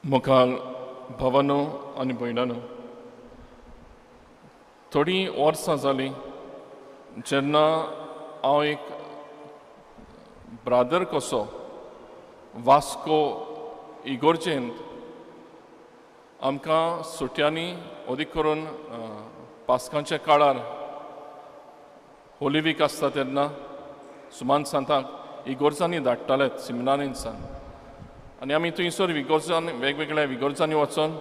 मुखार भावानो आनी भयणानो, थोडीं वर्सां जालीं जेन्ना हांव एक ब्रादर कसो वास्को इगोर्जेंत आमकां सुटयांनी, अदीक करून पास्कांच्या काळार, होली वीक आसता तेन्ना सुमान सांताक इगोर्जांनी धाडटाले सिमिनारींसान आनी आमी थंयसर इगोर्जान, वेगवेगळ्या इगोर्जांनी वचोन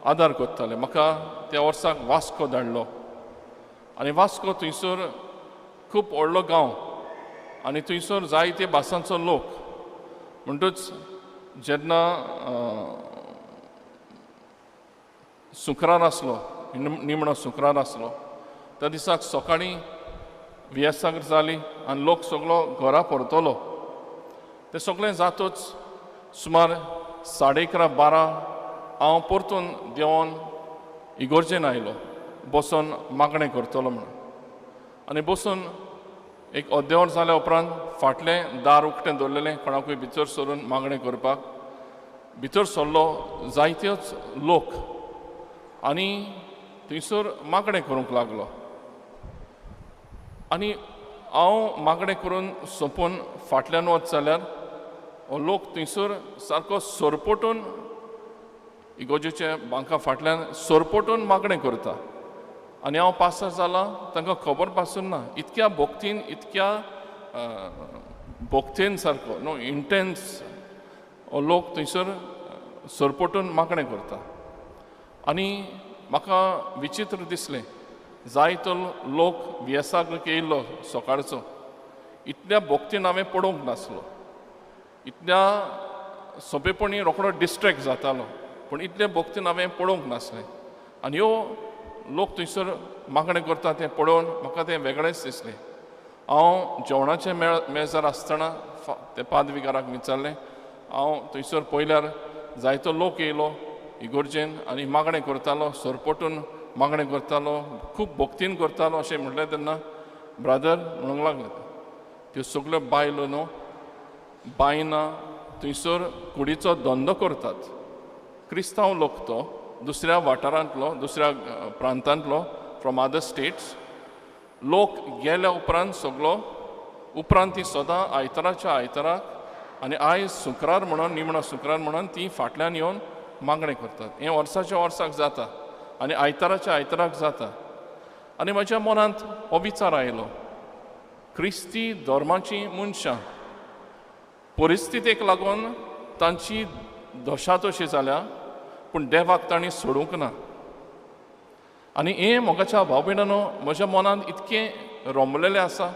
आदार करताले. म्हाका त्या वर्साक वास्को धाडलो आनी वास्को थंयसर खूब व्हडलो गांव आनी थंयसर जायते भासांचो लोक. म्हणटूच जेन्ना शुक्रार आसलो, निमणो शुक्रार आसलो, त्या दिसाक सकाळीं वियेसाक जाली आनी लोक सगलो घरा परतलो. तें सगळें जातूच सुमार 11:30 12 हांव परतून देंवोन इगोर्जेन आयलो, बसोन मागणें करतलो म्हणून. आनी बसून एक अर्दें वर जाल्या उपरांत फाटलें दार उक्तें दवरलेलें कोणाकूय भितर सरून मागणें करपाक. भितर सरलो, जायत्योच लोक आनी थंयसर मागणें करूंक लागलो. आनी हांव मागणें करून सोंपून फाटल्यान वच जाल्यार हो लोक थंयसर सारको सरपटून इगोर्जेच्या बांका फाटल्यान सरपटून मागणें करता आनी हांव पासार जालां, तांकां खबर पासून ना. इतक्या भक्तीन, इतक्या भक्तेन सारको न्हू इंटेन्स हो लोक थंयसर सरपटून मागणें करता. आनी म्हाका विचित्र दिसलें, जायतो लोक वियेसाक येयल्लो सकाळचो, इतल्या भक्तीन हांवें पळोवंक नासलो. इतल्या सोंपेपणी रोकडो डिस्ट्रेक्ट जातालो, पूण इतले भक्तीन हांवें पळोवंक नासलें. आनी ह्यो लोक थंयसर मागणें करता तें पळोवन म्हाका तें वेगळेंच दिसलें. हांव जेवणाचें मेजार आसतना ते पादविगाराक विचारलें, हांव थंयसर पळयल्यार जायतो लोक येयलो इगोर्जेन आनी मागणें करतालो, सरपटून मागणें करतालो, खूब भक्तीन करतालो अशें म्हणलें. तेन्ना ब्रादर म्हणूंक लागले, त्यो सगल्यो बायलो न्हू, बायनां थंयसर कुडीचो धंदो करतात. क्रिस्तांव लोक तो, दुसऱ्या वाठारांतलो, दुसऱ्या प्रांतांतलो, फ्रॉम अदर स्टेट्स. लोक गेल्या उपरांत सगलो उपरांत ती सदां आयताराच्या आयताराक आनी आयज शुक्रार म्हणून, निमणो शुक्रार म्हणून ती फाटल्यान येवन मागणें करतात. हें वर्साच्या वर्साक जाता आनी आयताराच्या आयताराक जाता. आनी म्हज्या मनांत हो विचार आयलो, क्रिस्ती धर्माचीं मनशां परिस्थितीक लागून तांची दशा तशी जाल्या, पूण देवाक तांणी सोडूंक ना. आनी हें मोगाच्या भाव भयणानो म्हज्या मनांत इतकें रोमलेलें आसा.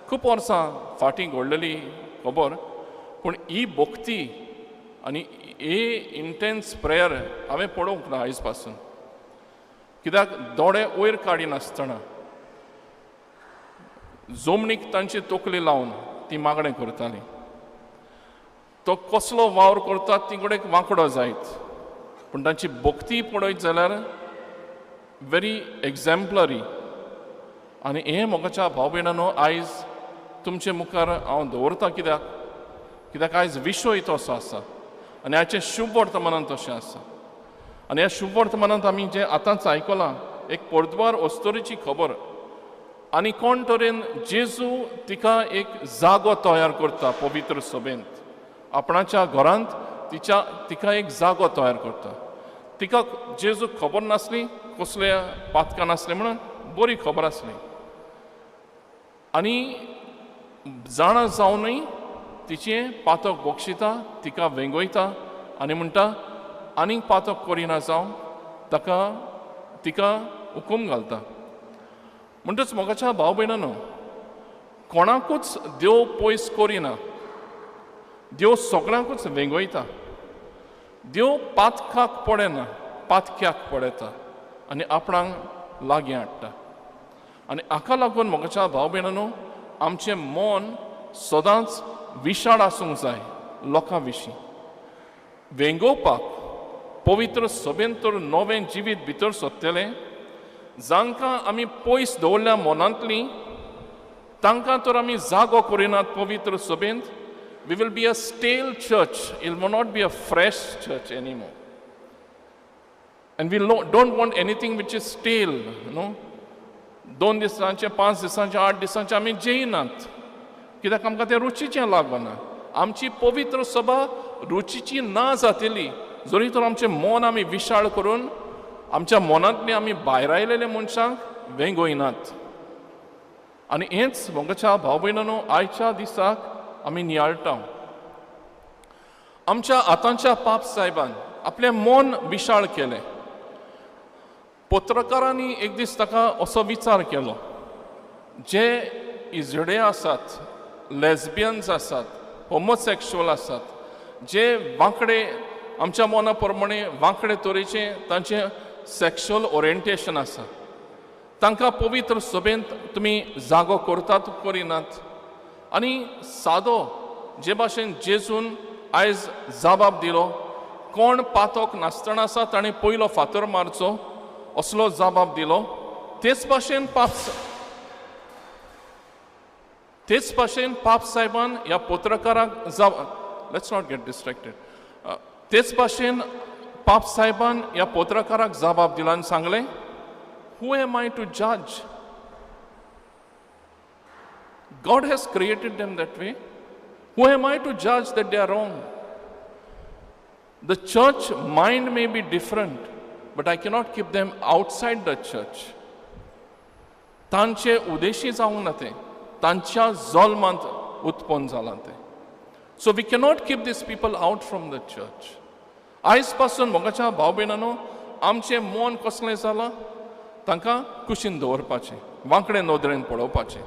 खूब वर्सां फाटीं घडलेली खबर, पूण ही भक्ती आनी हे इंटेन्स प्रेयर हांवें पळोवंक ना आयज पासून. कित्याक दोळे वयर काडिनासतना जमनीक तांची तकली लावन ती मागणें करताली. तो कसलो वावर करतात ती कडेन वांकडो जायत, पूण तांची भक्ती पळयत जाल्यार व्हेरी एग्जाम्पलरी. आनी हें मोगाच्या भाव भयणानो आयज तुमचे मुखार हांव दवरता. कित्याक? कित्याक आयज विशय तसो आसा आनी आयचें शुभ वर्तमानांत तशें आसा. आनी ह्या शुभ वर्तमानांत आमी जें आतांच आयकलां, एक पोर्तुगार अस्तोरीची खबर आनी कोण तरेन जेजू तिका एक जागो तयार करता पवित्र सभेंत, आपणाच्या घरांत तिच्या तिका एक जागो तयार करता. तिका जेजूक खबर नासली, कसल्या पातकां नासलें म्हणून बरी खबर आसली आनी जाणा जावनूय तिचें पातक बक्षिता, तिका वेंगयता आनी म्हणटा आनीक पातक करिना जावं ताका, तिका हुकूम घालता. म्हणटच मोगाच्या भाव भयणानो, कोणाकूच देव पयस करिना, देव सगळ्यांकूच वेंगयता. देव पातकाक पळयना, पातक्याक पळयता आनी आपणाक लागीं हाडटा. आनी हाका लागून मोगाच्या भाव भयणानो आमचें मन सदांच विशाळ आसूंक जाय लोकां विशीं. वेंगोवपाक पवित्र सभेंत तर नवें जिवीत भितर सोदतलें. जांकां आमी पयस दवरल्या मनांतली, तांकां तर आमी जागो करिनात पवित्र सभेंत, we will be a stale church. It will not be a fresh church anymore. And we don't want anything which is stale, न्हू. 2 दिसांचे, 5 दिसांचे, 8 दिसांचे आमी जेयनात, कित्याक आमकां तें रुचीचें लागना. आमची पवित्र सभा रुचीची ना जातली जरी तर आमचें मन आमी विशाळ करून आमच्या मनांतली आमी भायर आयलेले मनशांक वेंगयनात. आनी हेंच, मोगाच्या भाव भयणांनो, आयच्या दिसाक आमी नियाळटा. आमच्या आतांच्या पाप साहेबान आपलें मन विशाळ केलें. पत्रकारांनी एक दीस ताका असो विचार केलो, जे इजडे आसात, लेस्बियन्स आसात, होमोसेक्शुअल आसात, जे वांकडे, आमच्या मना प्रमाणे वांकडे तरेचे तांचें सेक्शुअल ओरिएंटेशन आसा, तांकां पवित्र सभेंत तुमी जागो करतात, करिनात? आनी सादो जे भाशेन जेजून आयज जबाब दिलो, कोण पातक नासतना आसा ताणें पयलो फातर मारचो, असलो जबाब दिलो, तेच भाशेन पाप साहेबान ह्या पत्रकाराक जाब, let's not get distracted, तेच भाशेन पाप साहेबान ह्या पत्रकाराक जबाब दिला आनी सांगलें, "Who am I to judge? God has created them that way. Who am I to judge that they are wrong? The church mind may be different, but I cannot keep them outside the church." तांचे उद्देशी जावंक ना तें, तांच्या जल्मांत उत्पन्न जालां तें. So we cannot keep these people out from the church. आयज पासून, मोगाच्या भाव भयणांनो, आमचें मन कसलें जालां? तांकां कुशीन दवरपाचें, वांकडे नदरेन पळोवपाचें.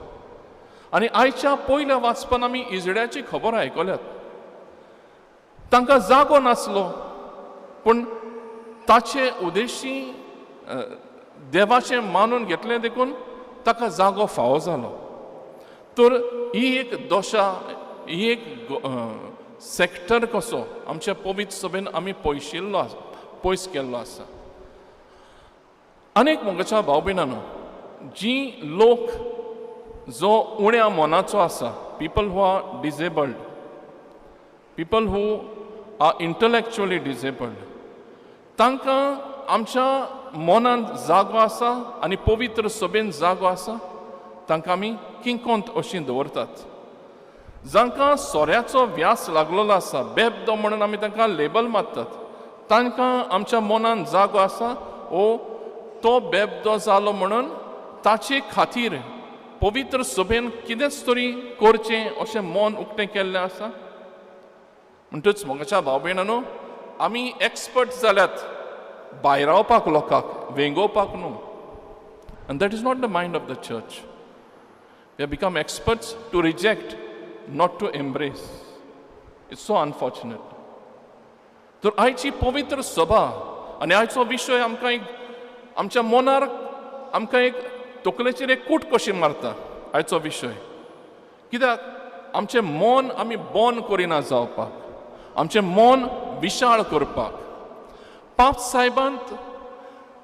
आनी आयच्या पयल्या वाचपान आमी इजड्याची खबर आयकल्यात. तांकां जागो नासलो, पूण ताचे उद्देशी देवाचें मानून घेतलें, देखून ताका जागो फावो जालो. तर ही एक दशा, ही एक सेक्टर कसो आमच्या पवित्र सभेन आमी पयशिल्लो आसा, पयस केल्लो आसा. अनेक, मोगाच्या भाव भयणांनो, जी लोक जो उण्या मनाचो आसा, people who are disabled, people who are intellectually disabled, तांकां आमच्या मनांत जागो आसा आनी पवित्र सभेन जागो आसा. तांकां आमी किंकोंत अशीं दवरतात. जांकां सोऱ्याचो व्यास लागलेलो आसा, बेबदो म्हणून आमी तांकां लेबल मारतात, तांकां आमच्या मनांत जागो आसा? ओ तो बेबदो जालो म्हणून ताचे खातीर पवित्र सभेन कितेंच तरी करचें अशें मन उक्तें केल्लें आसा? म्हणटच, मोगाच्या भाव भयणांनो, आमी एक्सपर्ट जाल्यात भायरावपाक लोकांक, वेंगोवपाक न्हू. And that is not the mind of the church. We have become experts to reject, not to embrace. It's so unfortunate. तर आयची पवित्र सभा आनी आयचो विशय आमकां एक आमच्या मनार आमकां एक तकलेचेर एक कूट कशी मारता आयचो विशय. कित्याक आमचें मन आमी बंद करिना जावपाक, आमचें मन विशाळ करपाक. पाप साहेबांत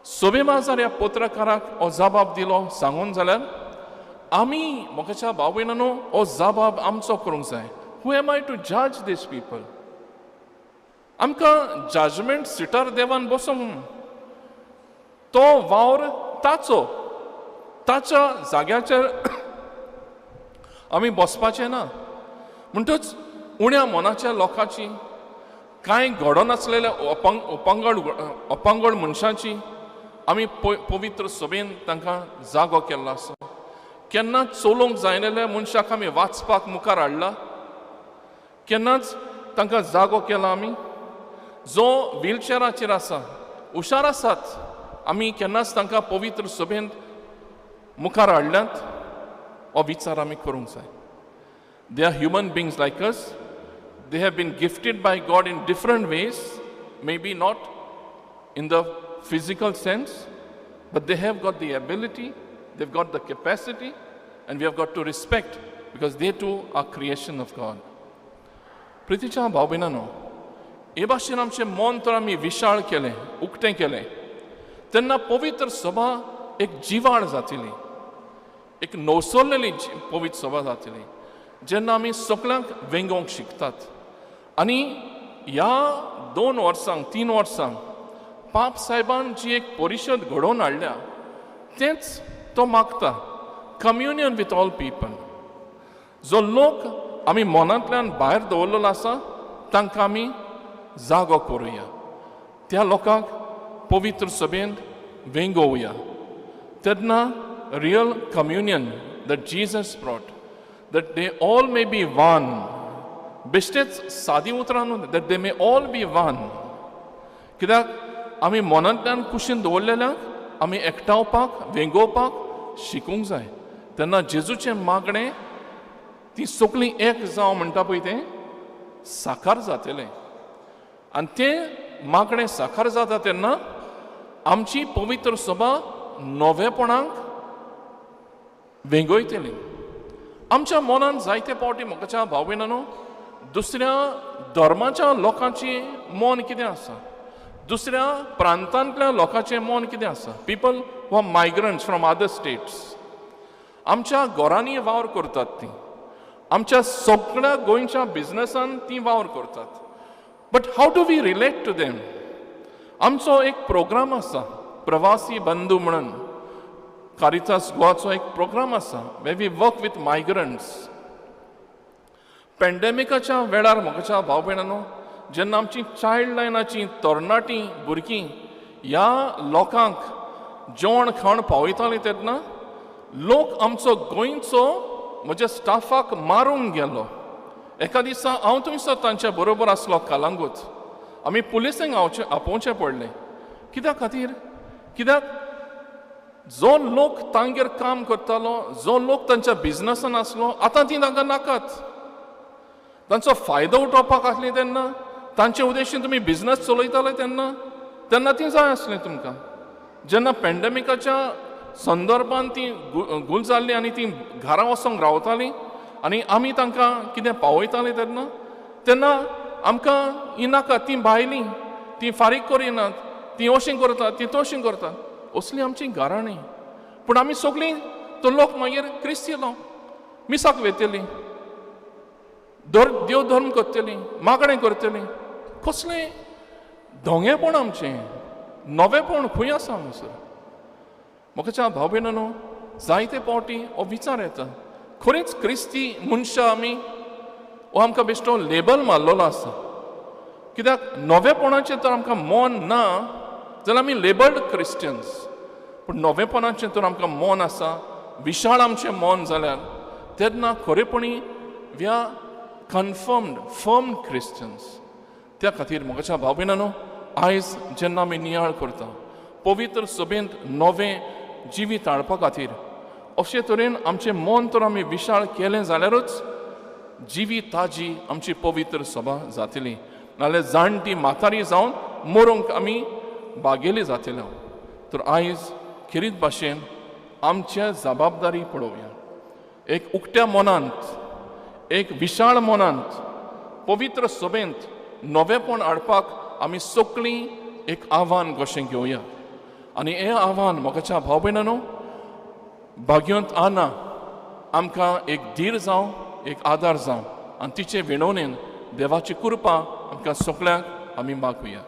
सभे माजार ह्या पत्रकाराक हो जबाब दिलो सांगून जाल्यार, आमी, मोगाच्या भाव भयणांनो, हो जबाब आमचो करूंक जाय. Who am I to judge these people? आमकां जजमेंट सिटार देवान बसोवंक, तो वावर ताचो, ताच्या जाग्याचेर आमी बसपाचें ना. म्हणटच उण्या मनाच्या लोकांची, कांय घडनासलेल्या अपंगळ मनशांची आमी पवित्र सभेन तांकां जागो केल्लो आसा. केन्नाच चलोवंक जायनासल्या मनशाक आमी वाचपाक मुखार हाडला? केन्नाच तांकां जागो केला आमी? जो व्हीलचेराचेर आसा, हुशार आसात, आमी केन्नाच तांकां पवित्र सभेंत मुखार हाडल्यात? हो विचार आमी करूंक जाय. They are human beings like us. They have been gifted by God in different ways, maybe not in the physical sense, but they have got the ability, they've got the capacity, and we have got to respect because they too are creation of God. प्रितीच्या भाव भयणांनो, हे भाशेन आमचें मन तर आमी विशाळ केलें, उक्तें केलें, तेन्ना पवित्र सभा एक जिवाळ जातली, एक नवसरलेली पवित्र सभा जातली, जेन्ना आमी सगळ्यांक वेंगोवंक शिकतात. आनी ह्या 2 वर्सांक, 3 वर्सांक पाप सायबान जी एक परिशद घडोवन हाडल्या तेंच तो मागता, कम्युनियन विथ ऑल पीपल. जो लोक आमी मनांतल्यान भायर दवरलेलो आसा तांकां आमी जागो करुया, त्या लोकांक पवित्र सभेंत वेंगोवया. तेन्ना real communion that Jesus brought, that they all may be one. बेश्टेच सादी उतरां न्हू, that they may all be one. कित्याक आमी मनांतल्यान कुशीन दवरलेल्यांक आमी एकठावपाक, वेंगोवपाक शिकूंक जाय. तेन्ना जेजूचें मागणें ती सगळीं एक जावं म्हणटा पळय तें साकार जातलें. आनी तें मागणें साकार जाता तेन्ना आमची पवित्र सभा नवेपणाक वेंगयतली. आमच्या मनांत जायते फावटी म्हाका भाव भयणांनो दुसऱ्या धर्माच्या लोकांची मन कितें आसा, दुसऱ्या प्रांतांतल्या लोकांचें मन कितें आसा, people who are migrants from other states, आमच्या घरांनी वावर करतात ती, आमच्या सगळ्या गोंयच्या बिजनसान ती वावर करतात. But how do we relate to them? आमचो एक प्रोग्राम आसा, प्रवासी बंधू म्हणून कारितास गोवाचो एक प्रोग्राम आसा, where we work with migrants. पेंडेमिकाच्या वेळार म्हज्या भाव भयणांनो जेन्ना आमची चायल्ड लायनाची तरणाटी भुरगीं ह्या लोकांक जेवण खाण पावयतालीं तेन्ना लोक आमचो गोंयचो म्हज्या स्टाफाक मारूंक गेलो. एका दिसा हांव थंयसर तांच्या बरोबर आसलो कलंगूट, आमी पुलिसेंक आपोवचें पडलें. कित्या खातीर? कित्याक जो लोक तांगेर काम करतालो, जो लोक तांच्या बिजनसान आसलो, आतां ती तांकां नाकात. तांचो फायदो उठोवपाक आसली तेन्ना, तांचे उद्देशीन तुमी बिजनस चलयताले तेन्ना, तेन्ना ती जाय आसली तुमकां. जेन्ना पेंडेमिकाच्या संदर्भान ती गुल जाल्ली आनी ती घरा वचोंक रावतालीं आनी आमी तांकां कितें पावयतालीं तेन्ना, तेन्ना आमकां ही नाका, ती भायलीं, ती फारीक करिनात, ती अशीं करतात, ती तशीं करतात, असलीं आमची घराणीं. पूण आमी सगळीं तो लोक मागीर क्रिस्ती लोक मिसाक वेतली, देव धर्म करतली, मागणें करतली. कसलें धोंगेपण आमचें, नवेपण खंय आसा हांगासर? म्हाका भाव भयणांनो जायते फावटी हो विचार येता, खरेंच क्रिस्ती मनशां आमी? हो आमकां बेश्टो लेबल मारलेलो आसा. कित्याक नवेपणाचें तर आमकां मन ना जाल्यार आमी लेबल्ड क्रिस्टियन्स, पूण नवेपणाचें तर आमकां मन आसा, विशाळ आमचें मन जाल्यार तेन्ना खरेपणी we are confirmed firm Christians. त्या खातीर म्हज्या भाव भयणांनो आयज जेन्ना आमी नियाळ करता पवित्र सभेंत नवें जिवीत हाडपा खातीर, अशे तरेन आमचें मन तर आमी विशाळ केलें जाल्यारूच जिवी ताजी आमची पवित्र सभा जातली, नाल्यार जाणटी म्हातारी जावन मरूंक आमी बागेली जातले. तर आयज खेरीत भाशेन आमच्या जबाबदारी पळोवया. एक उकत्या मनांत, एक विशाळ मनांत पवित्र सभेंत नवेपण हाडपाक आमी सगळीं एक आव्हान कशें घेवया. आनी हें आव्हान म्हज्या भाव भयणांनो भाग्यंत आना आमकां एक धीर जावं, एक आदार जावं आनी तिचे विणवणेन देवाची कृपा आमकां सगळ्यांक आमी मागुया.